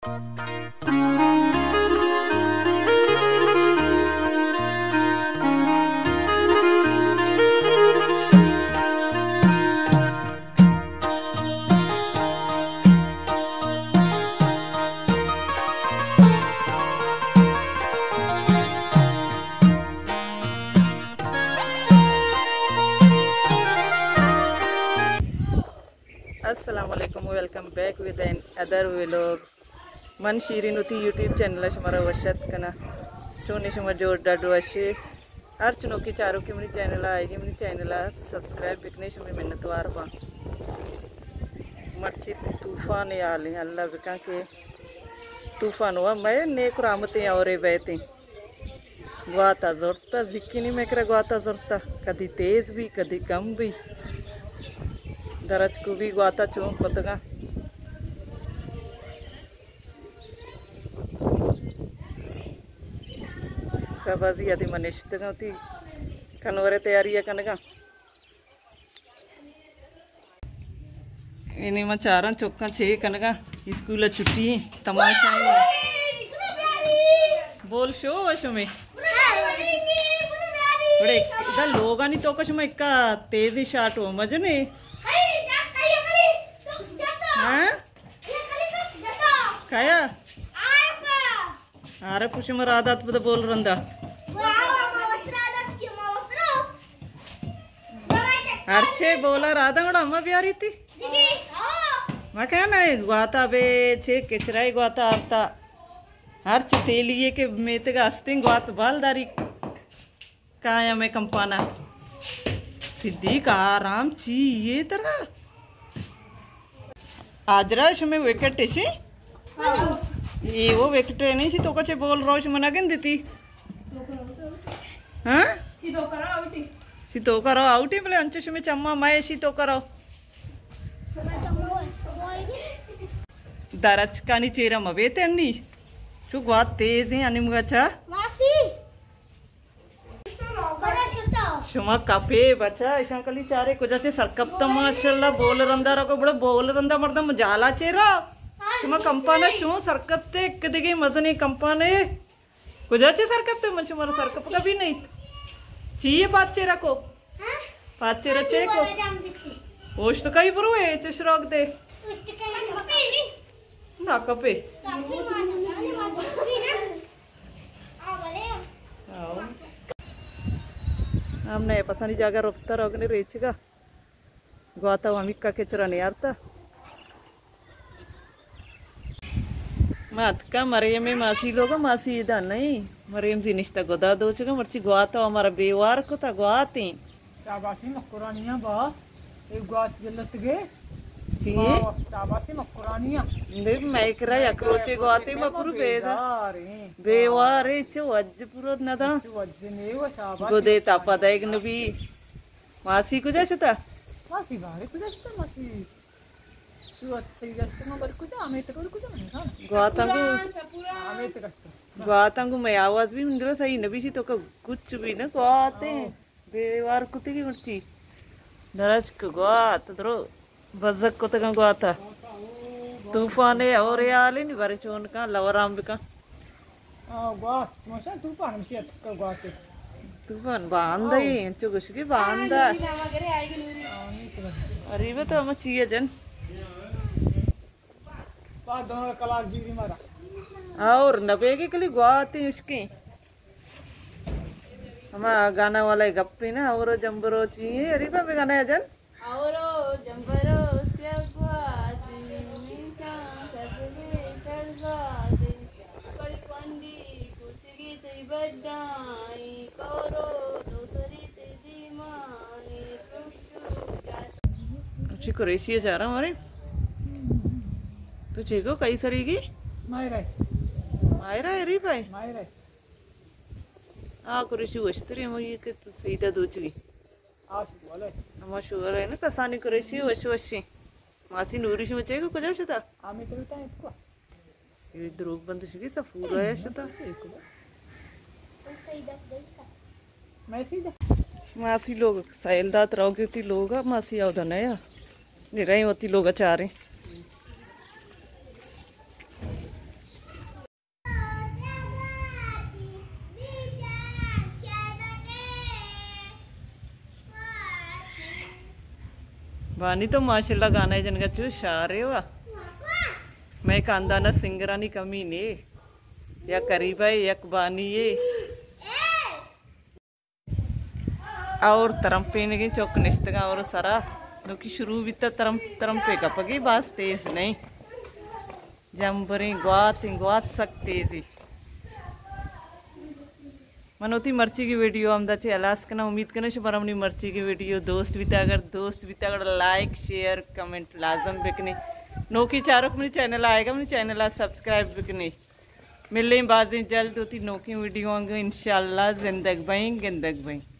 السلام علیکم، welcome back with an other vlog. من شیرین وتی یوٹیوب چینل ءَ شمارا وش اتک کناں۔ چون شما جوڑ ڈاڈ وشے؟ ہرچ نوکیں چاروکے منی چینل ءَ آئیگی، منی چینل ءَ سبسکرائب بکنے، شمے منتوار باں۔ مرچی طوفان ءِ حالیں، اللہ بکن کہ طوفان وا مئے نیک رحمتیں اورے بیتیں۔ گواتا زرتا، زکینی مئے کرا گواتا زرتا، کدی تیز بی، کدی کم بی۔ درچکو بی گواتا چون کتگاں۔ شہبازی ادی من نشتگاں، وتی کنورے تیاری ءَ کنگاں۔ اینی من چاراں چکاں چے کنگا، اسکول چھٹی ایں، تماشا ایں۔ بول شو شمے۔ بڑے ادا لوگانی توکا شما اکا تیزی شاٹ ہو مجنے۔ ہاں؟ کیا؟ آرا پوشی ما رادات بدا بول رندا۔ ہرچے بولا رادا گڑا اما بیاری تی۔ ما کہنا گواتا بے چے کچرائی گواتا آرتا۔ ہرچ تیلی کہ میتگا استیں گوات بال داری۔ کایا میں کمپانا۔ صدیق آرام چی یہ ترا؟ آجرا شمے وکٹ اشی؟ اے وہ وکٹ نہیں سی تو کچے بول روش منا گندتی۔ ہاں؟ سی تو کرو آؤٹی بلے انچو شمے چما مائے سی تو کرو۔ درچکانی چیرا مبیتے انی۔ شو گوات تیز ہیں انی مگا چا۔ شما کپے بچا، اشاں کلی چارے کجا چے سرکپتا ماشاءاللہ بول رندا رکو بڑا بول رندا مردم جالا چے را۔ شما کمپانا چون سرکپتے، ایک دگے مزنی کمپانے۔ کجا چے سرکپتے من شما را سرکپ کبھی نہیں۔ چیئے پاچے رکو۔ پاچے رچے کو۔ اوشت کئی برو اے چش روک دے۔ نہ کپے۔ آؤ۔ ہم نئے پسانی جاگہ رفتہ روگنے ریچگا۔ گواتا و ہمیکا کچرا نیارتا۔ ما اتکا مریم ماسی لوگا، ماسی ادا نہیں۔ مریم زی نشتہ گدا دوچگا، مرچی گواتا و ہمارا بیوار کتا گواتیں۔ شاباشی مکرانیاں با، اے گوات جلتگے۔ چی؟ واہ، شاباشی مکرانیاں۔ دے مئے کرا یک روچے گواتے ما پورو بیدا۔ بیوارے چو اج پورو ندا۔ چو اج نے و شاباشی گدے تا مکرانیاں۔ پدیگ نبی۔ ماسی کجا شتا؟ ماسی بارے کجا شتا ماسی؟ شو اچھے جشت ما بر کجا، ہمیں تو بر کجا نہیں کھانا۔ گواتاں گو، ہمیں تو گشت۔ گواتاں گو میں آواز بھی مندرا صحیح نبی سی تو کا کچھ بھی نہ گواتے۔ بیوار کتگی مرچی۔ درچک گوات درو بزگ کتگاں گواتا۔ طوفانے اور حالے نی بارے چون کن لورام بکن۔ آ، گوات، ماشاءاللہ طوفان ہمشی اتکا گواتے۔ طوفان باندہ ہی، انچو گشگی باندہ۔ آ، نوری لاما گرے آئے گی نوری۔ آ، نی تو۔ غریب تو ہم چیئے جن۔ با دونوں کلاک دیری مارا۔ اور نبیگی کلی گواتے اشکی۔ ہما گانا والا گپے نا، اورو جمبرو چی ہے، اریبا بے گانا ہے جن؟ اورو جمبرو سیاہ گوات، میشاں سبزے سرزاد، کل کنڈی پوسگی تئی بڈائی، کورو دو سری تئی دیمانی، چوک چوک جاش۔ اچھی قریشی ہے چارا ہمارے۔ تو چیگو کئی سریگی؟ ماہرہ۔ ماہرہ ہے ری بھائی؟ ماہرہ۔ آ قریشی وشتری ہمو یہ کہ سیدہ دوچگی۔ آ شغل ہے۔ ہما شغل ہے نا کسانی قریشی وش وشی۔ ماسی نوری شما چے کو کجا شتا؟ آمی تو بتا اتکو۔ یہ دروگ بند شگی سا پورا ہے شتا۔ میں سیدھا۔ ماسی لوگ سیل دات روگی تی لوگا، ماسی او دنیا۔ نی رہی وتی لوگا چاریں۔ بانی تو ماشاءاللہ گانا جنگا چو شارے وا۔ مئے خاندانا سنگرانی کمی نے۔ یک قریبا ہے، یک بانی ہے۔ اور ترمپینگیں چک نشتگاں اور سرا۔ نوکی شروع بیتا ترمپ، ترمپے کپگی باز تیز نہیں۔ جمبریں گواتیں، گوات سک تیزی۔ من وتی مرچی کی ویڈیو ہمدا چہ ہلاس کناں۔ امید کناں شمارا منی مرچی کی ویڈیو دوست بیتا۔ اگر دوست بیتا اگر لائک، شیئر، کمنٹ لازم بکنی۔ نوکی چاروک منی چینل آئے گا، منی چینل آ سبسکرائب بکنی۔ ملیں بازیں جلد وتی نوکیں ویڈیو آنگا انشاءاللہ۔ زندگ بئیں، گندگ بئیں۔